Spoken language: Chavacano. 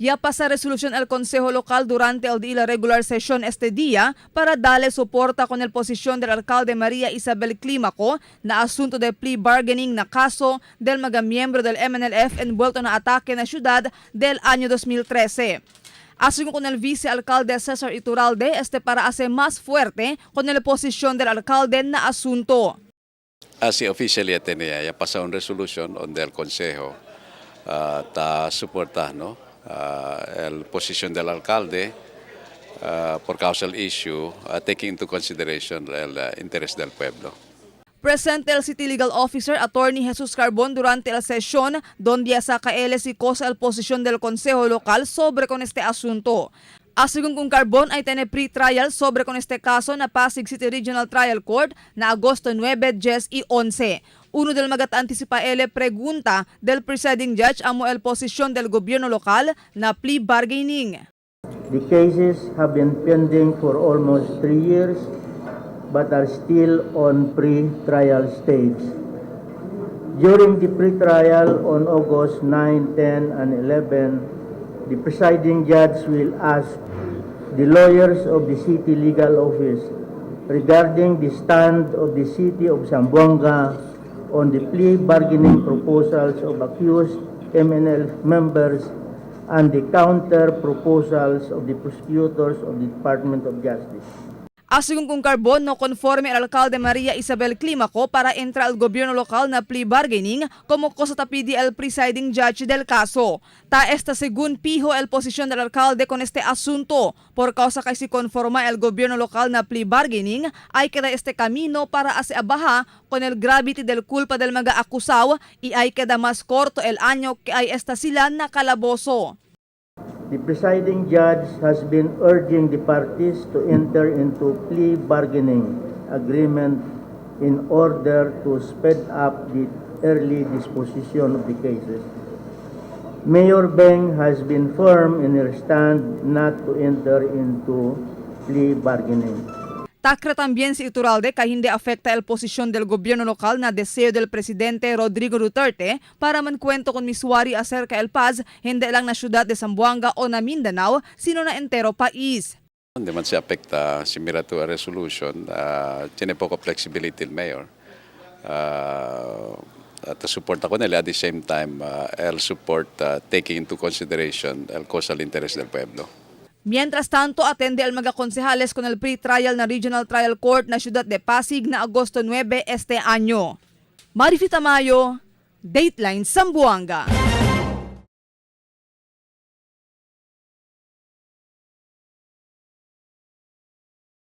Ya pasa resolución el Consejo Local durante el día regular sesión este día para darle soporta con el posición del alcalde María Isabel Clímaco na asunto de plea bargaining na caso del mga miembro del MNLF envuelto na ataque na ciudad del año 2013. Así con el vicealcalde Cesar Iturralde, este para hacer más fuerte con la posición del alcalde na asunto. Así officially tenía ya pasado una resolución donde el consejo está soporta, no, el posición del alcalde por causa del issue, taking into consideration el interés del pueblo. Presente el City Legal Officer Attorney Jesus Carbon durante la sesión donde saca él si cosa el posición del Consejo Local sobre con este asunto. Así con Carbon ay tiene pre-trial sobre con este caso na Pasig City Regional Trial Court na Agosto 9, 10 y 11. Uno del magat anticipa ele pregunta del presiding judge amo el posisyon del gobyerno lokal na plea bargaining. The cases have been pending for almost 3 years, but are still on pre-trial stage. During the pre-trial on August 9, 10, and 11, the presiding judge will ask the lawyers of the city legal office regarding the stand of the city of Zamboanga on the plea bargaining proposals of accused MNL members and the counter proposals of the prosecutors of the Department of Justice. Así con Carbon, no conforme al alcalde María Isabel Clímaco para entrar al gobierno local na plea bargaining como cosa tapidi el presiding judge del caso. Ta esta según pijo el posición del alcalde con este asunto. Por causa que si conforma el gobierno local na plea bargaining, hay queda este camino para hacer abaja con el gravity del culpa del mga acusado y hay queda más corto el año que hay esta sila na calabozo. The presiding judge has been urging the parties to enter into plea bargaining agreement in order to speed up the early disposition of the cases. Mayor Beng has been firm in her stand not to enter into plea bargaining. Tacra también si Iturralde que hindi afecta el posisyon del gobierno local na deseo del presidente Rodrigo Duterte para mankwento con misuari acerca el paz hindi lang na siyudad de Zamboanga o na Mindanao, sino na entero país. Hindi man siya afecta si mira to a resolution, tiene poco flexibility el mayor. At support ako nila at the same time, el support taking into consideration el cosa al interés del pueblo. Mientras tanto, atende al mga konsehales con el pre-trial na Regional Trial Court na siyudad de Pasig na Agosto 9 este año. Marifi Tamayo, Dateline Zamboanga.